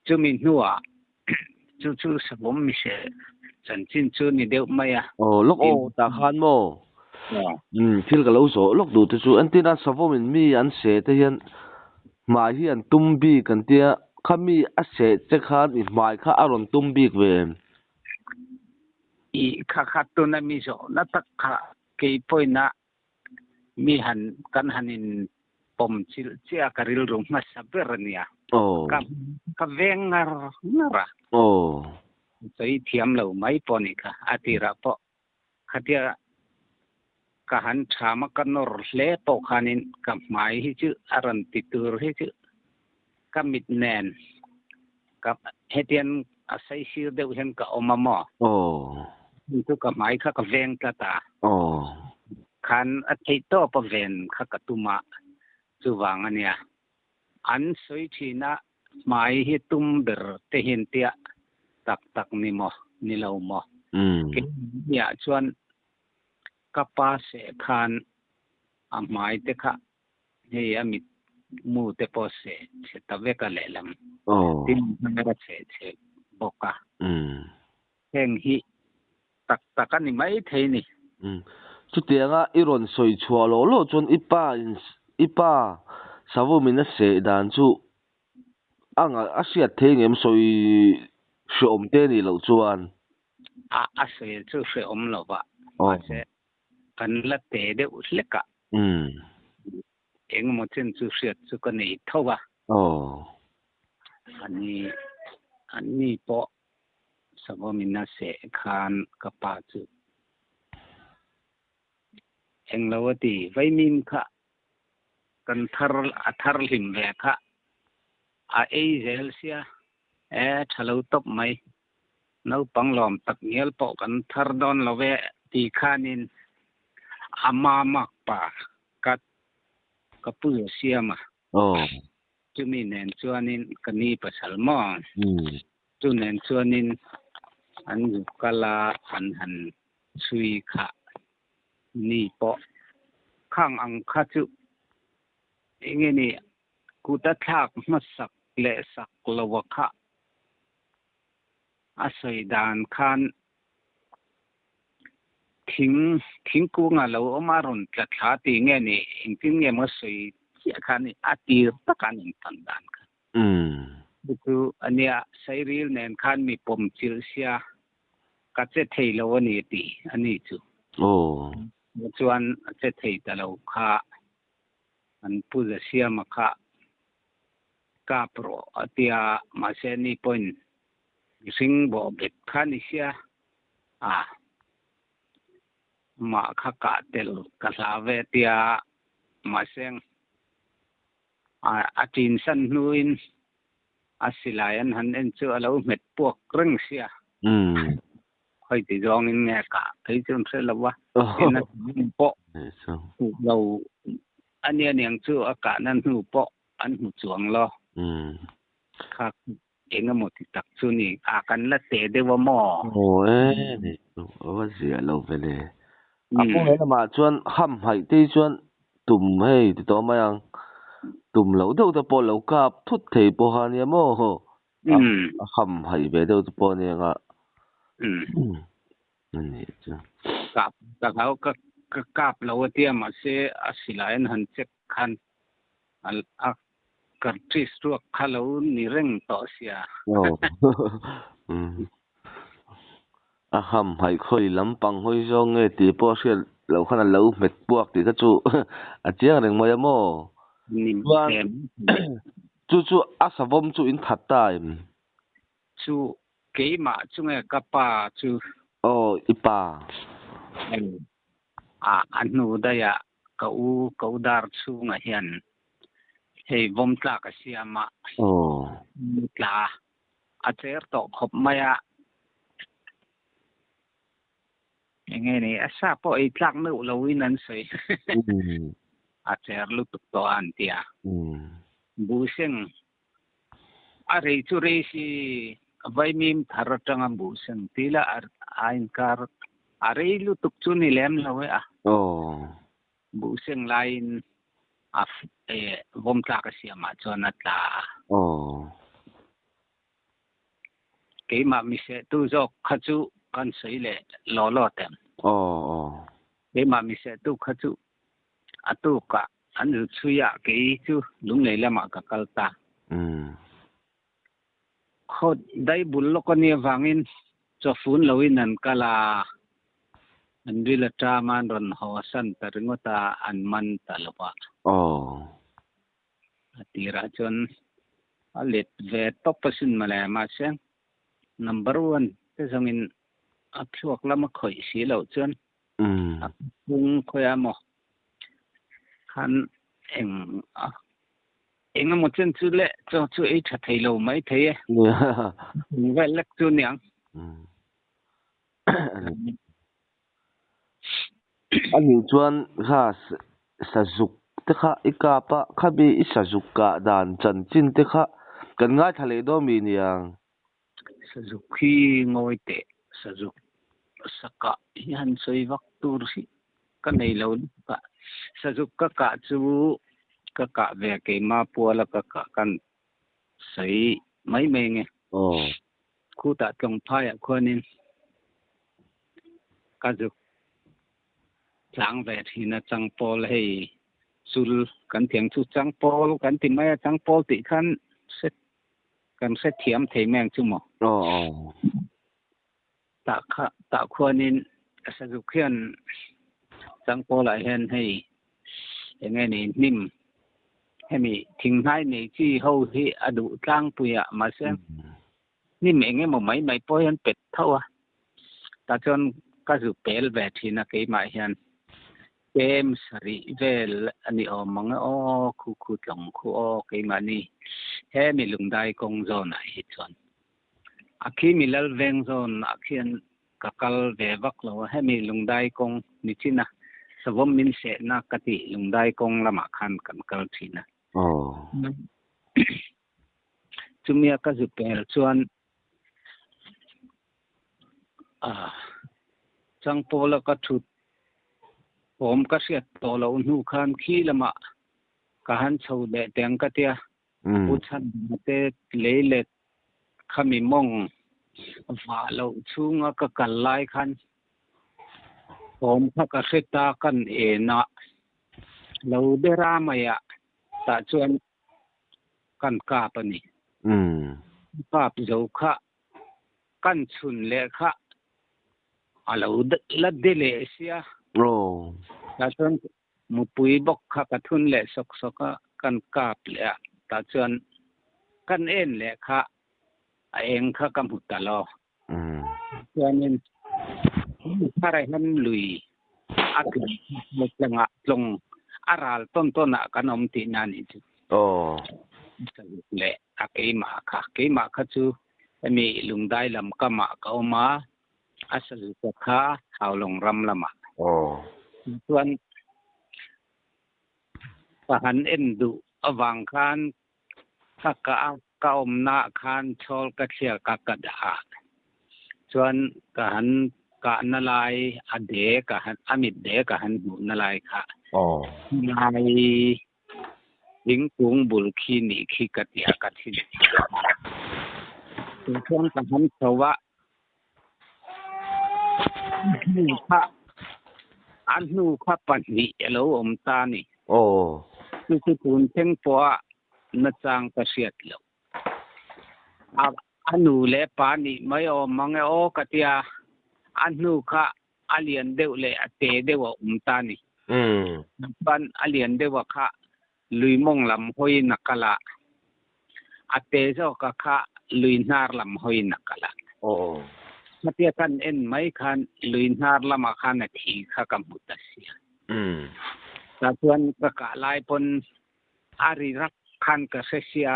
chumi hnuah chu chu savawm mise chanchin chu ni deuh mai a. Aw lawk aw tah khan maw? Thil ka lo zawh lawk duh te chu entir a savawmin mi an seh te hian hmai hi an tum bik an tia kha mi a seh che khan i hmai kha a rawn tum bik ve em? I kha kha tuna mi zawhna tak kha kei pawhin a Mi han kan han in pawm chilh chiah a ka rilru hmasa ber a nia. Ka ka veng ngar ngar a. Sawi thiam lo mai pawh a nih kha. A tirah pawh khatia ka han tham a ka nawr hle pawh khanin ka hmai hi chu a rawn ti tur hi chu ka mit nen ka hetian a saisir deuh hian ka awm a maw? Chu ka hmai kha ka veng tlat a. Khan a theih tawp a ven kha ka tum a, chuvang a nia. An sawi thin a, hmai hi tum ber te hian tia tak tak ni maw, ni lo maw? Keimahniah chuan ka pa seh khan a hmai te kha Hei a mit mu te pawh seh chhe ta vek a lehlam tin hmel a seh chhe bawk a. Heng hi tak tak a ni mai thei ni. Chutianga i rawn sawi chhuah loh loh chuan i pa in i pa Savumin a seh dan chu a ngaih a hriat thei ngem sawi hreawm te nih loh chuan. A a sawi chu hreawm lo va mahse kan la te deuh hlek a. Engemaw chen chu hriat chu ka nei tho a. Ani anni pawh Savawmina seh khan ka pa chu englo a ti. Vaimim kha kan thar a thar hlim ve kha a ei zel sia e tha lo tawp mai. Naupang lawm tak ngial pawh kan thar dawn lo e ti khanin a mamak pa ka ka pu a siam a. Chumi nen chuanin ka ni pasal maw? Chu nen chuanin an zuk kal a, an han chhui kha ni pawh khang ang kha chu enge ni? Kut a thlak hmasak leh sak lo a kha a sawi dan khan thing thingkung a lo awm a rawn tla thla tih nge ni engtin nge maw sawi chiah kha ni a tir taka an intan dan kha. Chu chu ania sairil nen khan mi pawm chilh sia ka che thei lo a ni tih a ni chu. Chuan a che thei ta lo kha. An pu Zasiama kha kap rawh a tia, mahse ni pawhin mihring bawh bet kha ni sia a, amah kha kah tel ka hlau ve a tia, mahse a ṭin san hnuin a silai an han en chu a lo hmet puak reng sia. Khawi ti zawngin nge kah phei chu an hre lo va, tin a hnu pawh hmuh lo a nia niang chu a kahna hnu pawh an hmu chuang lo. Kha eng emaw ti tak chu ni, a kan la teh deuh a maw? Aw e, ni chu a va ziah lo ve le. A kawng leh lamah chuan hamhaih te hi chuan tum hei ti tawh mai ang, tum loh deuh te pawh lo kap thut thei pawh a nia maw? A ham haih ve deuh te pawh a ni ang a. A nih chu. Kap ka hlau ka ka kap lo a tia mahse a silai an han check khan a cartridge ruak kha lo ni reng tawh sia. A ham haih khawi lampang hawi zawng nge tih pawh a hriat loh khan a lo hmet puak tih kha chu a chiang reng mai a maw? Chuan chu chu a savawm chu in that ta em? Chu keimah chu nge ka pa chu? Aw i pa. A a hnu daih ah ka u ka u dar chhungah hian hei vawm tlak a siam a. Tla a cher tawh khawp mai a. Enge ni a sa pawh ei tlak meuh lo in an sawi. A cher lutuk tawh a an ti a. Buhseng a rei chu rei si vaimim thar atanga buhseng tih lah a inkar a rei lutuk chu ni lem lo e a. Buhseng laiin a vawm tlak a siamah chuan a tla a. Keimah misehtu zawk kha chu kan sawi leh law law teh. Keimah misehtu kha chu a tukah an zu chhui a, kei chu lunglei lamah ka kal ta. Khaw dai bul lawk a nih avangin chawfun loin an kal a, an ril aṭang a an rawn haw san ta ringawt a, an man ta lo va. A tirah chuan a let ve tawp asin mawle, mahse number one te zawngin a thluak lam a khawih si loh chuan a pung khawiah maw khan eng a eng emaw chen chu le chaw chu ei tha thei lo mai thei e. Eng vel lek chu niang. A nih chuan kha sazuk te kha i kap a, khami i sazuk kah dan chanchin te kha kan ngaithla leh dawn mi niang? Sazuk hi ngawi teh, sazuk sakah hi han sawi vak tur hi ka nei lo lutuk a, sazuk ka kah chu ka kah ve keima puala ka kah kan sawi mai mai nge. Khutah tlawngphaiah khuanin ka zuk tlang ve thin a, changpawl hei chul kan thiang chu changpawl kan ti mai a, changpawl tih khan hre kan hrethiam thei mai ang chu maw? Tah kha tah khuanin sazuk hian changpawlah hian hei eng nge ni hnim hemi thinghnai nei chi ho hi a duh tlangpui a mahse hnim eng emaw mai mai pawh hian pet tho a tah chuan ka zu pel ve thin a keimah hian kem sarih vel a ni awm ang e aw khu khu tlawng khu aw keimahni hemi lungdai kawng zawnah hi chuan A khi mi lal veng zawn ah khian ka kal ve vak lo a, hemi lungdai kawng ni chin a, savawm min sehna ka tih lungdai kawng lamah khan kan kal thin a. Chumia ka zu pel chuan changpawla ka thut awm ka hriat tawh loh hnu khan khi lamah ka han chho leh teng ka tia. Pu Chhandama te lei let khami mawng vah loh chhunga ka kal lai khan thawm kha ka hre ta kan en a, lo dera maiah tah chuan kan kap a ni. Kap zo kha kan chhun leh kha a lo la de leh sia. Tah chuan Mupui bawk kha ka thun leh sawk sawk a, kan kap leh a, tah chuan kan en leh kha a eng kha ka hmu ta lo. Chuanin Tharahem lui a tlawng tlangah tlawng a ral tawn tawn ah kan awm tihna a nih chu. Saluk leh a keimah kha, keimah kha chu hemi Lungdai lam kamah ka awm a, A sazuka kha Haulawng ram lamah chuan ka han en duh avang khan ka kah a, ka awmnaah khan chhawl ka thliak a, ka dah a. Chuan ka han kahna lai a de ka han a mit de ka han hmuhna lai kha lai thingkung bul khi nih khi ka ti a, ka thin. Chuan ka han chho a. Kha a hnu kha pahnih a lo awm ta a ni. Chu chu tun thleng pawha nachang ka hriat loh. A nu leh pa nih mai awm mang e aw ka tia, a hnu kha a lian deuh leh a te deuh a awm ta a ni. Chuan a lian deuh a kha lui mawng lam hawiin a kal a, a te zawk a kha lui hnar lam hawiin a kal a. Khatia kan en mai khan lui hnar lamah khan a thi kha ka hmu ta sia. Tah chuan ka kah lai pawn a ri rak khan ka hre sia,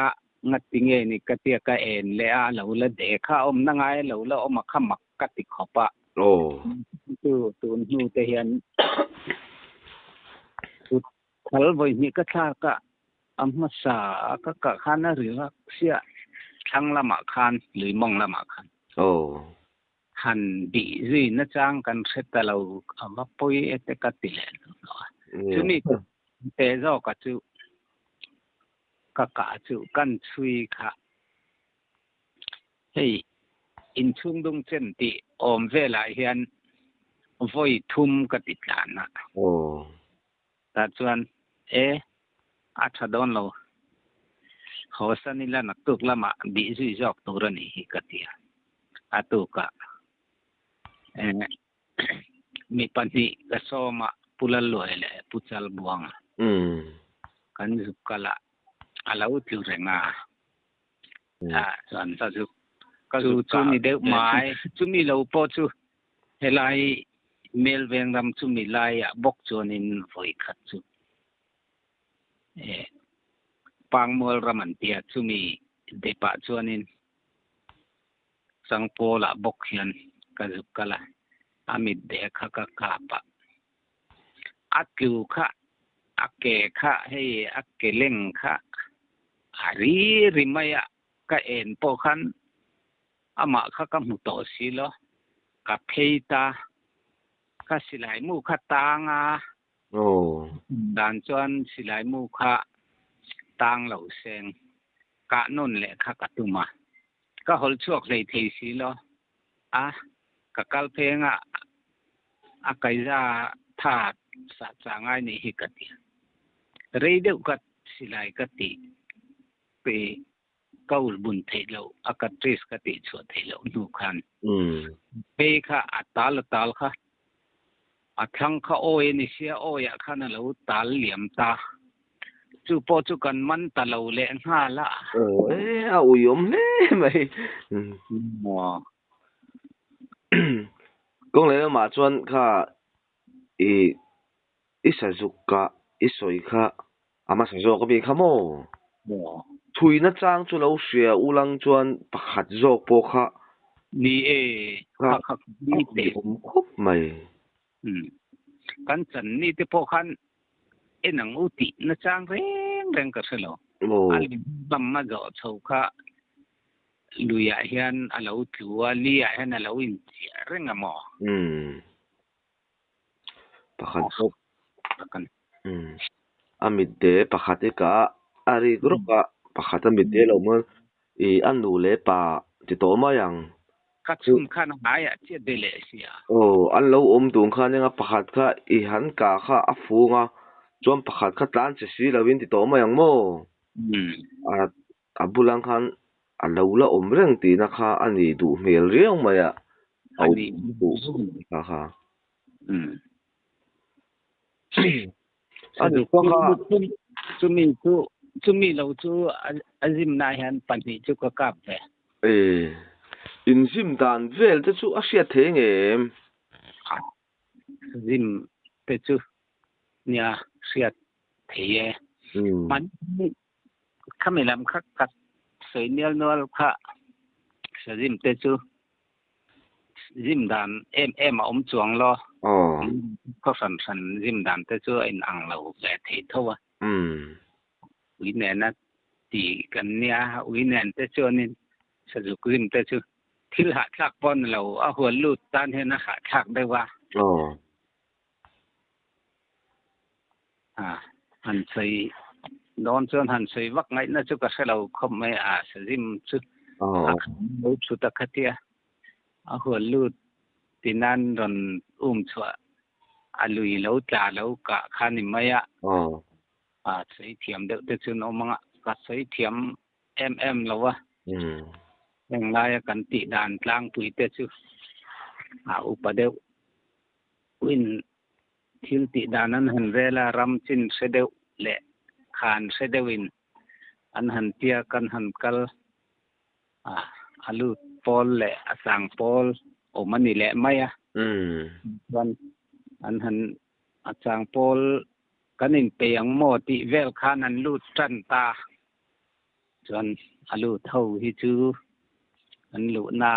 ngati nge ni ka tia ka en leh a, a lo la de kha a awmna ngai a lo la awm a kha mak ka ti khawp a. Chu tun hnu te hian Thal vawi hnih ka thlak a, a hmasa a ka kah khan a ri rak chiah thlang lamah khan, lui mawng lamah khan. Han bih zui nachang kan hre ta lo, a va pawi e te ka ti leh hnuhnawh a. Chumi te zawka chu ka kah chu kan chhui kha hei inchhung dung chen tih awm velah hian vawi thum ka ti tlan a. Tah chuan, E, a tha dawn lo. Haw san ila naktuk lamah bih zui zawk tur a nih hi ka ti a. A tukah mi pahnih ka sawm a, Pu Lalluai leh Pu Chalbuanga kan zuk kal a, a lo tlu reng a. Chuan chu chu ni deuh mai. Chumi lo pawh chu Helai Melveng ram chumi laiah bawk chuanin vawi khat chu Pangmual ram an tia chumi depah chuanin Changpawlah bawk hian ka zuk kal a, a mit deh kha ka kap a, a tlu kha a ke kha hei a ke leng kha a ri ri mai a, ka en pawh khan Amah kha ka hmu tawh si lo. Ka phei ta. Ka silai mu kha tang a. Dan chuan silai mu kha tang lo seng. Kah nawn leh kha ka tum a. Ka hawl chhuak hlei thei si lo. A, ka kal pheng a, a kaiza tha sah chah ngai nih hi ka ti. Rei deuh ka silai ka tih pe. Ka ul bun theih loh, a ka tris ka tih chhuah theih loh hnu khan phei kha a tal a tal kha a thlang kha awi a ni sia, awiah khan a lo tal liam ta. Chu pawh chu kan man ta lo leh nghal a. Aw e, a uiawm hle mai. Maw. Kawng leh lamah chuan kha i i sazuk kah i sawi kha A hmasa zawk a mi kha maw? Thuina chang chu lo hria ulang chuan pakhat zawk pawh kha Ni e, kha kha ni te. Awm khawp mai. Kan chan ni te pawh khan en ang u tih na chang reng reng ka hre lo. A lam a zawh chho kha luiah hian a lo tlu a, li ah hian a lo inchiah reng a maw? Pakhat zawk a mit de pakhat hi ka a rik rawk a. Pakhat a mit te lo maw i a nu leh pa ti tawh mai ang. Ka chhun khan a ngaiah chiah be leh sia. Aw, an lo awm dun khan enga pakhat kha i han kah kha a fung a, chuan pakhat kha tlan che si lovin ti tawh mai ang maw? A a bulang khan a lo la awm reng tihna kha a nih duh hmel riau mai a, a awm duh kha kha. A ni chuan kha. Chumi chu chumi lo chu a zimna hian pahnih chu ka kap ve. E, inzim dan vel te chu a hriat thei ngem? Zim te chu nia hriat thei e. Mahni khami lam kha ka sawi nial nual kha sazim te chu zim dan em em a awm chuang lo. Khaw hran hran zim dan te chu a inang lo ve thei tho a. Ui nena ti kan nia, ui nen te chuanin sazuk zim te chu thil hahthlak pawh ni lo, a hual lut tan hian a hahthlak deuh a. A, han sawi dawn chuan han sawi vak ngaihna chu ka hre lo khawp mai a, sazim chu a khan lo thut a khatia a hual lut tinan rawn um chhuah a lui lo tla lo kah kha ni mai a, a sawi thiam deuh te chu an awm ang a, ka sawi thiam em em lo a, heng laia kan tih dan tlangpui te chu a upa deuh in Thil tih dan an han rel a, ram chin hre deuh leh khan hre deuhin an han tia kan han kal a, a lut pawl leh a sang pawl awm a ni leh mai a. Chuan an han a chang pawl kan inpeih ang maw tih vel khan an lut tan ta. Chuan a lut ho hi chu an luhna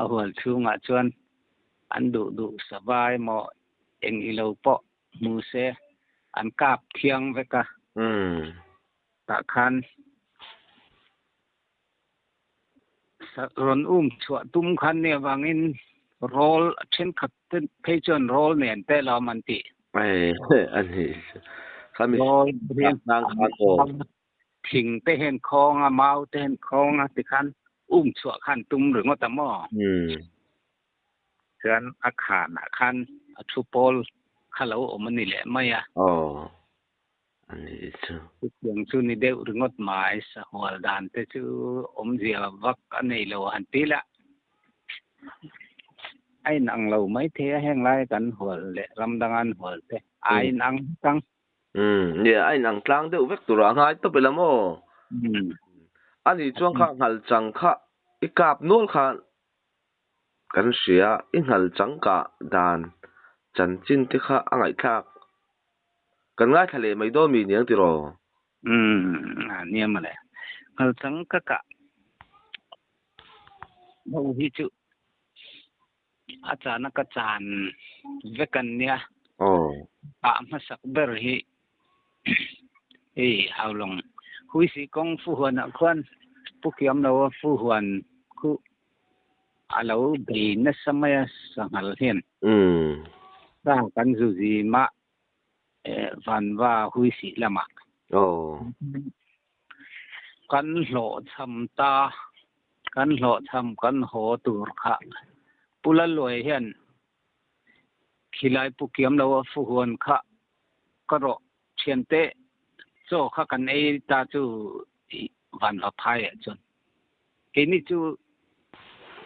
a hual chhungah chuan an duh duh sava emaw eng ilo pawh hmu se an kap thiang vek a. Tah khan rawn um chhuah tum khan nia vangin rawl thenkhat te phei chuan rawl nen te lawm an tih. Rawl Thing te hian khawng a, mau te hian khawng a tikhan um chhuah khan tum ringawt a maw? Chuan a khanah khan a thu pawl kha lo awm a ni leh mai a. Aw, a ni chu. Chutiang chu ni deuh ringawt mai, sahual dan te chu awmzia vak a nei lo han ti la. A inang lo maithei a, heng lai kan hual leh ram danga an hual te a inang vek ang. Umm, nia, a inang tlang deuh vek tur a ngai tawp ila maw? A nih chuan kha nghal chang kha i kap nual kha kan hria, i nghal chang kah dan chanchin te kha a ngaihthlak kan ngaithla leh mai dawn mi niang tiraw? Umm, a nia mawle. Nghal chang ka kah ho hi chu A chana ka chan vek an nia. Kah hmasak ber hi hei Haulawng Huisi kawng Fuhuanah khuan Pu Kiamloa Fuhuan khu a lo bei nasa mai a sanghal hian. Sa kan zu zim a Vanva Huisi lamah. Kan hlawhchham ta, kan hlawhchham kan haw tur kha Pu Lalluai hian khilai Pu Kiamlo a fuhuan kha ka rawh thiante chaw kha kan ei ta chu van va phai ah chuan keini chu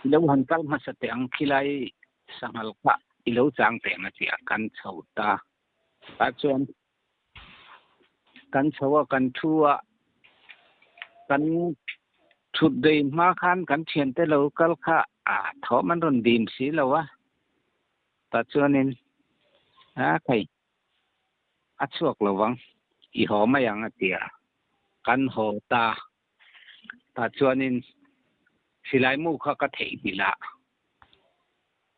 i lo han kal hmasa teh ang khilai sanghal kha i lo chang teh ang a ti a, kan chho ta. Tah chuan Kan chho a, kan thu a, kan thut dei hma khan kan thiante lo kal kha a thawm an rawn dim si lo a, tah chuanin a thei a chhuak lo vang, i haw mai ang a ti a, kan haw ta, tah chuanin silai mu kha ka theihnghilh a,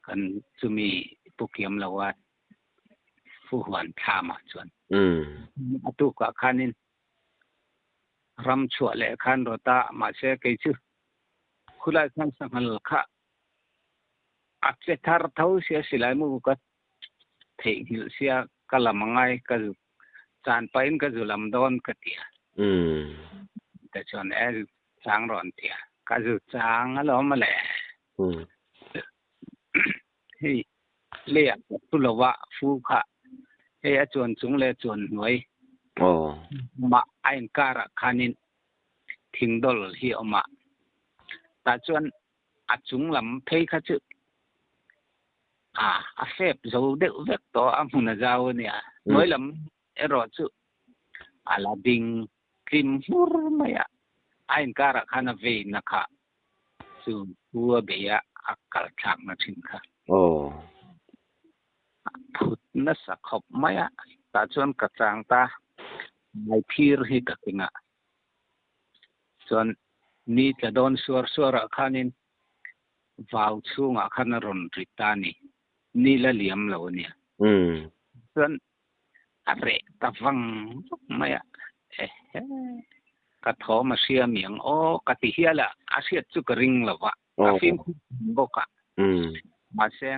kan chumi pu kiam lo a. Fuhuan thlamah chuan a tukah khanin ram chhuah leh khan rawt a, mahse kei chu khulai khan sanghal kha a che thar tho sia silai mu ka theihnghilh sia ka lam angai ka zu chan pahin ka zu lam dawn ka ti a. te chuan e chang rawh an ti a, ka zu chang alawm a le. Hei leiah ka thu lo a, fu kha hei a chuan chung leh chuan hnuai mah a inkarah khanin thingdawl hi a awm a, tah chuan a chung lam phei kha chu a a fep zo deuh vek tawh a hmun a zau a nia, hnuai lam erawh chu a la ding tlim hmur mai a, a inkarah khan a veina kha chu pu a bei a, a kal thlakna thin kha. A phut nasa khawp mai a, tah chuan ka chang ta, mai phir hi ka keng a, chuan ni tla dawn suar suarah khanin vau chhungah khan a rawn ri ta a ni, ni la liam lo a nia. Chuan a reh ta vang vang mai a, ehe, ka thawm a hria mi ang aw ka ti hial a, a hriat chu ka ring lo va, ka fimkhur bawk a, mahse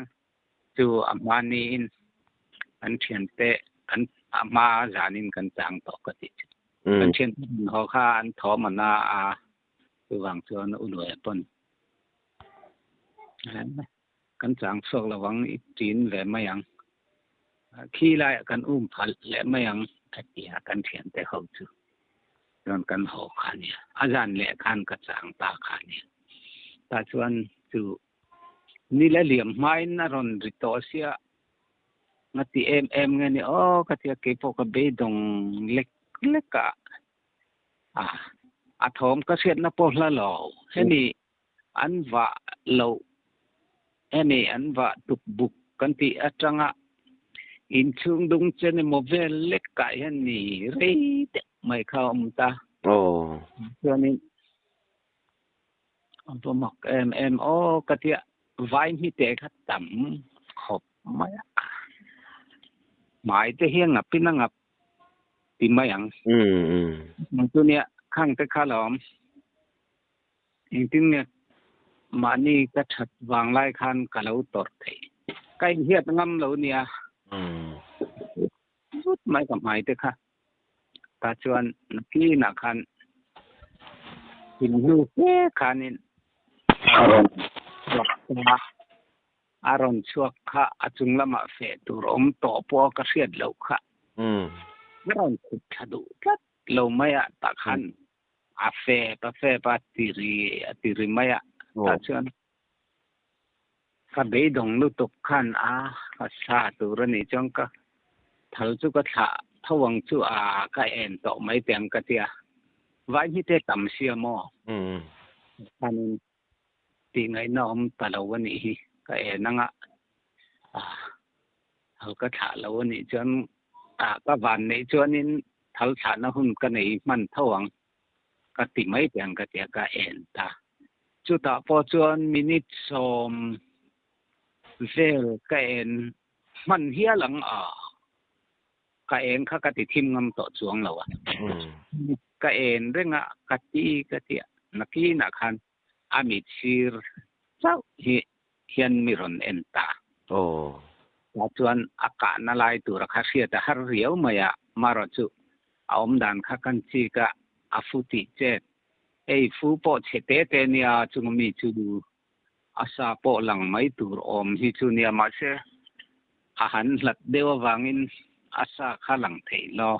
chu a hmaniin kan thiante kan a hma zanin kan chang tawh ka tih chu. Kan thiante rawn haw kha an thawm a na a, chuvang chuan u Luaia pawn kan chang chhuak lo ang i tin ve mai ang, khi laiah kan um phalh leh mai ang a ti a kan thiante ho chu. Chuan kan haw kha a nia, a zan leh khan ka chang ta kha a nia. Tah chuan chu Ni la liam hmain a rawn ri tawh sia, nga ti em em nge ni aw ka tia keipawh ka beidawng lek lek a, a thawm ka hriatna pawh hla lo, hemi an vah loh, hemi an vah tuk buk kan tih atanga inchhung dung chen emaw vel lekah hian ni rei deuh mai kha a awm ta. Chuanin A va mak em em aw ka tia vai hmi te kha tam khawp mai a, hmai te hi a ngap in a ngap ti mai ang. Chu nia khang te kha lo awm engtin nge mahni ka that vang lai khan ka lo tawrh theih ka inhiat ngam lo nia zut mai ka hmai te kha. Tah chuan nakinah khan inhnu fe khanin a rawn chhuak ta a, a rawn chhuak kha a chung lamah feh tur awm tawh pawh ka hriat loh kha a rawn chhuk thla duh tlat lo mai a, tah khan a fep a fep a ti ri a ti ri mai a, tah chuan ka beidawng lutuk khan a ka sa tur a nih chuan ka thal chu ka thlah tho ang chu a ka en tawh mai teh ang ka tia vai hi te tam sia maw khanin tih ngaihna awm ta lo a nih hi ka en anga a thal ka thlah lo a nih chuan a ka van neih chuanin thal thlahna hun ka nei hman tho ang. Ka ti mai teh ang ka ti a, ka en ta. Chutah pawh chuan minute sawm vel ka en hman hial ang a, ka eng kha ka ti thim ngam tawh chuang lo a. Ka en reng a, ka ti ka ti a, nakinah khan a mit sir chauh hi hian mi rawn en ta. Tah chuan a kahna lai tura kha hriat a har riau mai a, marawh chu a awm dan kha kan chik a, a fu tih chet. Hei fu pawh chhe te te nia chung mi chu a sa pawh lang mai tur awm hi chu nia mahse a han hlat deuh avangin a sa kha lang theih lo.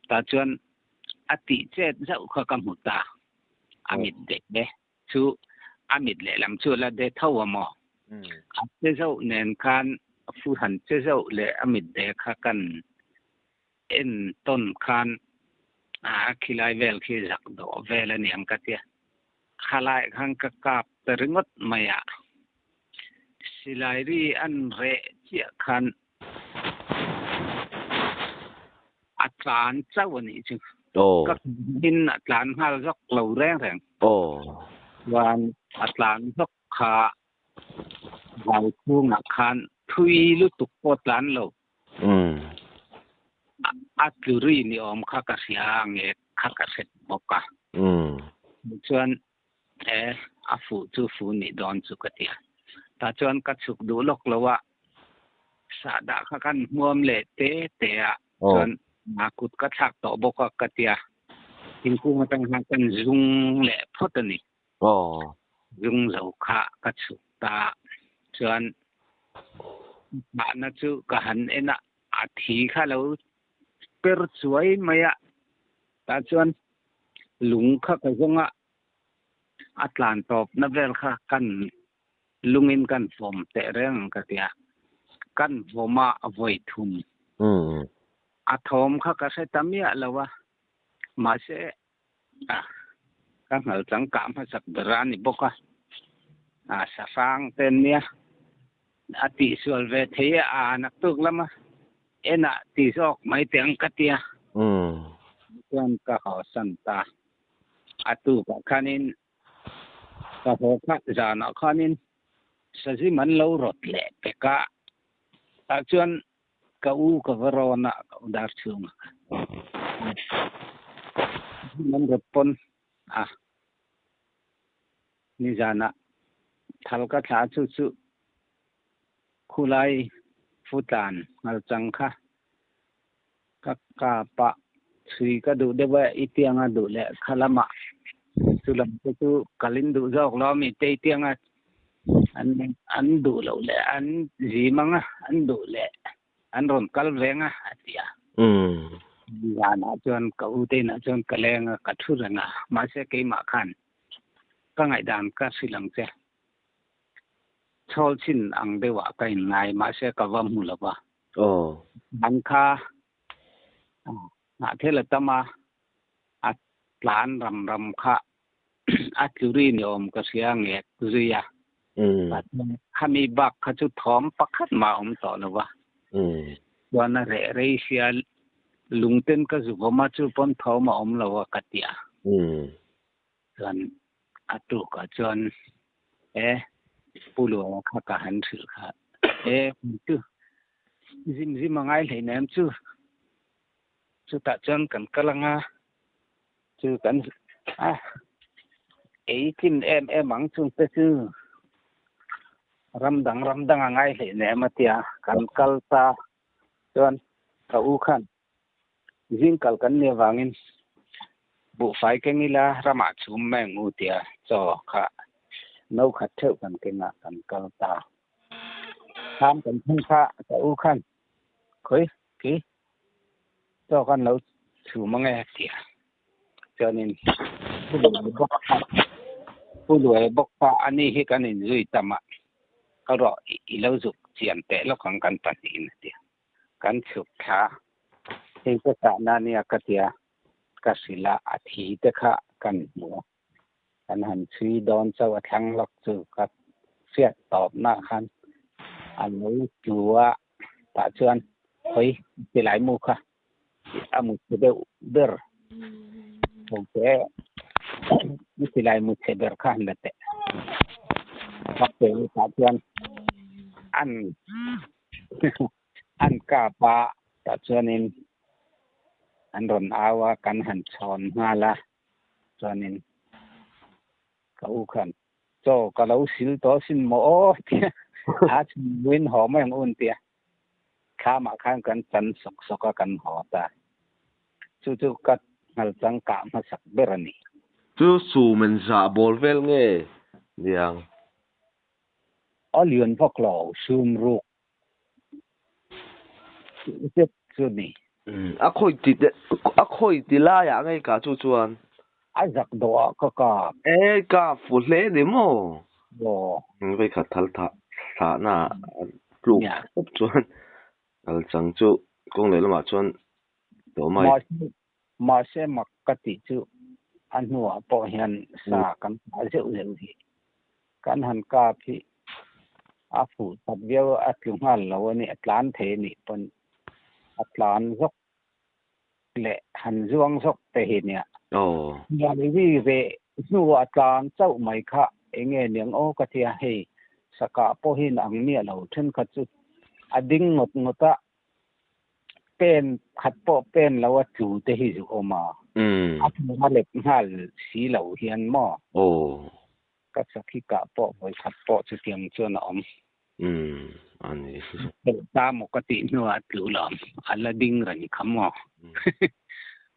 Tah chuan a tih chet zauh kha ka hmu ta, a mit deh chu a mit lehlam chu a la de tho a maw? A che zauh nen khan fu han che zauh leh a mit de kha kan en tawn khan a khilai vel khi zak dawh vel a niang ka tia. Khalai khan ka kap ta ringawt mai a, silai ri an reh chiah khan A tlan chauh a nih chu. Ka in a tlan nghal zawk lo reng reng. Chuan a tlan zawk kha vau chhungah khan thui lutuk pawh tlan lo. A tlu ri ni awm kha ka hria a nge kha ka hre bawk a. Chuan e a fuh chu fuh nih dawn chu ka ti a. Tah chuan ka chhuk duh lawk lo a, sahdah kha kan hmuam leh te te a, chuan a kut ka thlak tawh bawk a ka ti a. Thingkung atang khan kan zung leh phawt a ni. Aw. Zung zo kha ka chhuk ta chuan mahna chu ka han en a, a thi kha lo per chuai mai a. Tah chuan lung kha ka zawng a, a tlan tawpna vel kha kan lungin kan vawm teh reng ang ka ti a, kan vawm a vawi thum. A thawm kha ka hre ta miah lo a, mahse ka nghal chang kah hmasak ber a ni bawk a, a sahrang te nia a tihsual ve thei e a naktuk lama enah ti zawk mai teh ang ka ti a, chuan ka hawsan ta. A tukah khanin Ka haw khat zanah khanin sazim an lo rawt leh pek a, tah chuan ka u ka va rawn a, ka u dar chhungah khan sazim an rawt pawn a, nizanah thal ka thla chu chu khulai futlan ngalchang kha Ka kap a, chhui ka duh deuh e, i tianga duh leh kha lamah chu lam te chu kalin duh zawk lo ami te i tianga an an duh loh leh an zim ang a, an duh leh an rawn kal veng a, a ti a. Zanah chuan ka u te inah chuan ka leng a, ka thu reng a, mahse keimah khan ka ngaihdan ka hrilh ang che. Chhawl chin ang deuhah ka inngai, mahse ka va hmu lo va. Aw. An kha hnahthel a tam a, a tlan ram ram kha a tlu ri ni awm ka hria ngek zui a. Khami bak kha chu thawm pakhat mah a awm tawh lo va. Chuan a reh rei sia lungten ka zu vawm a, chu pawn thawm a awm lo a ka ti a. Chuan a tukah chuan e Pu Luaia kha ka han hrilh kha e chu zim zim a ngai hleinem chu chutah chuan kan kal anga chu kan a ei tlin em em ang chung te chu ram dang ram dang a ngai hleinem a tia kan kal ta chuan ka u khan Zing kal kan nih avangin buhfai keng ila ramah chhum mai ang u tia chaw kha no khat theuh kan kengah kan kal ta. Thlam kan thleng kha ka u khan khawi khi chaw khan lo chhum ang e tia chuanin Pu Luai bawk kha ani hi kan inzui tam a, ka rawh i lo zuk chian teh lawk ang kan pahnihin a tia. Kan chhuk thla. Hei ka tahna nia ka tia, ka hrilh a, a thi te kha kan hmu a. Kan han chhui dawn chauh a thlang lawk chu ka hriat tawpna khan a lo tlu a, tah chuan hawi tilai mu kha a mu chhe deuh ber ho te silai mu chhe ber kha han la teh. Tah chuan an An kap a, tah chuanin an rawn au a, kan han chhawn nghal a, chuanin ka u khan chaw ka lo sil tawh asin maw aw tia a chhungin haw mai ang un tia thlamah khan kan chan sawk sawk a kan haw ta. Chu chu ka nghal chang kah hmasak ber a ni. Chu sumen zah bawl vel nge niang? A lian vak lo, sum ruk zet chu ni. A khawi ti te, a khawi ti laiah ngei ka chu chuan. A zak dawh ah ka kap. E ka fu hle ni maw? Aw. Vei khat thal thah thahna a tluk khawp chuan kal chang chu kawng leh lamah chuan tawh mai. Mahse, mahse mak ka tih chu a hnuah pawh hian sa kan thah zeuh zeuh hi kan han kap hi a fuh that viau a tlu nghal lo a ni, a tlan thei a nih pawn a tlan zawk leh han zuang zawk te hi nia. Ri ve hnuah a tlan chauh mai kha eng nge niang aw ka tia hei sakah pawhin ang miah lo thenkhat chu a ding ngawt ngawt a. Pen khat pawh pen lo a tlu te hi zu awm a. A tlu a let nghal si lo hian maw? Ka sakhi kah pawh vawi khat pawh chutiang chuan a awm. A ni. Helh ta maw ka tih hnuah a tlu lo, a la ding reng kha maw?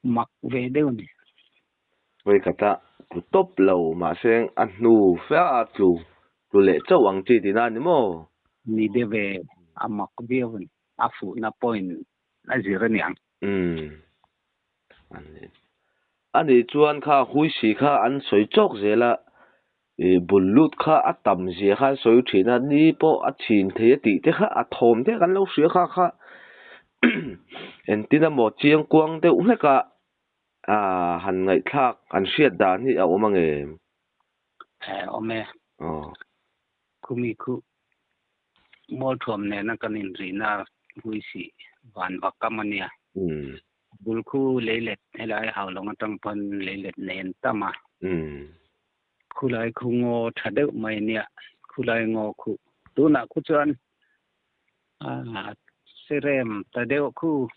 Mak ve deuh a ni. Vawikhat a tlu tawp lo mahse a hnu fe a tlu tlu leh chauh ang chi tihna a ni maw? Ni deuh e, a mak viau a ni. A fuhna point a zir a niang. Umm. A nih chuan kha huisi kha an sawi chawk zel a, ih bul lut kha a tam zia kha an sawi thin a, ni pawh a chhin thei a tih te kha a thawm te kan lo hria kha kha entin emaw chiang kuang deuh hlek a ah han ngaihthlak an hriat dan hi a awm ang em? Awm e. Aw. Khumi khu Mualthuam nena kan inrihna huisi van vak kam a nia. Bul khu leilet helai Haulawng atang pawn leilet nei an tam a. Khulai khu ngaw tha deuh mai a nia. Khulai ngaw khu tunah khu chuan serem ta deuh khu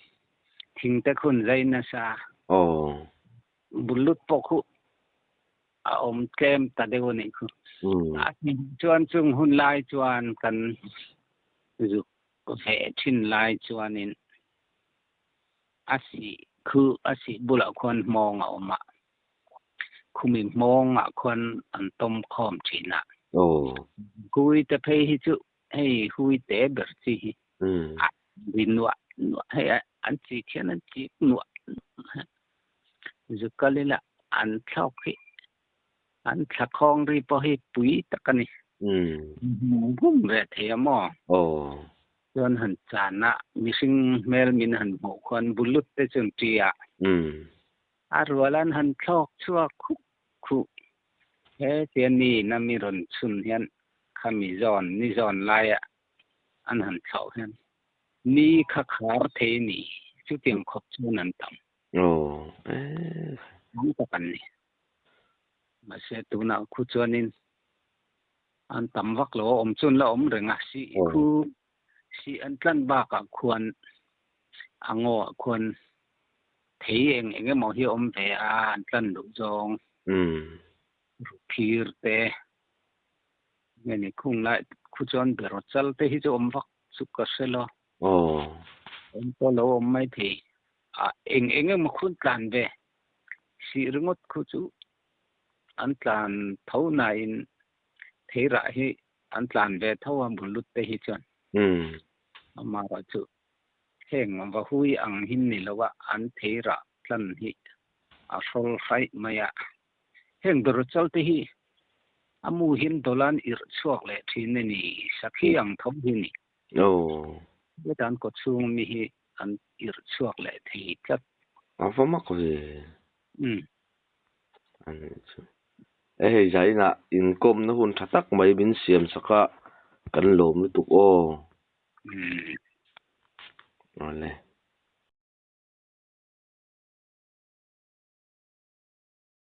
thing te khun zai nasa. Bul lut pawh khu a awm tlem ta deuh a nih khu. A chuan chung hun lai chuan kan zuk veh thin lai chuanin a sih khu a sih bulah khuan hmawng a awm a, khumi hmawngah khuan an tawm khawm thin a. Hui te phei hi chu hei hui te ber chi hi a ri nuah nuah hei an chik hian an chik nuah nuah zuk kal ila an thlawk hi an thla khawng ri pawh hi pui tak a ni. Hum ve thei a maw? Chuan han chan a mihring hmel min han hmuh khuan bulut te chu an ṭi a. A rual an han thlawk chhuak khup khuh. He tia ni na mi rawn chhun hian khami zawn ni zawn laia an han thlauh hian ni kha khar thei a ni. Chutiang khawp chuan an tam. Tam tak an ni. Mahse tunah khu chuanin an tam vak lo a, awm chuan la awm reng a. Sih khu sih an tlan bakah khuan a ngawah khuan thei eng eng emaw hi a awm ve a, an tlan duh zawng ruphir te nge ni khung lai khu chuan beraw chal te hi chu awm vak chu ka hre lo. Awm pawh lo awm mai thei. A eng eng emaw khu an tlan ve. Sih ringawt khu chu an tlan tho nain thei rah hi an tlan ve tho a bul lut te hi chuan. Amaherawh chu heng va hui ang hin ni lo a an thei rah tlan hi a hrawl hraih mai a. Heng beraw chal te hi a mu hin dawlan irh chhuak leh thin a ni, sakhi ang tho hi a ni. Heta an kawchhung mi hi an irh chhuak leh thei tlat. A va mak ve. A nih chu. E hei zainah inkawmna hun tha tak mai min siam sak a, kan lawm lutuk aw. Awle.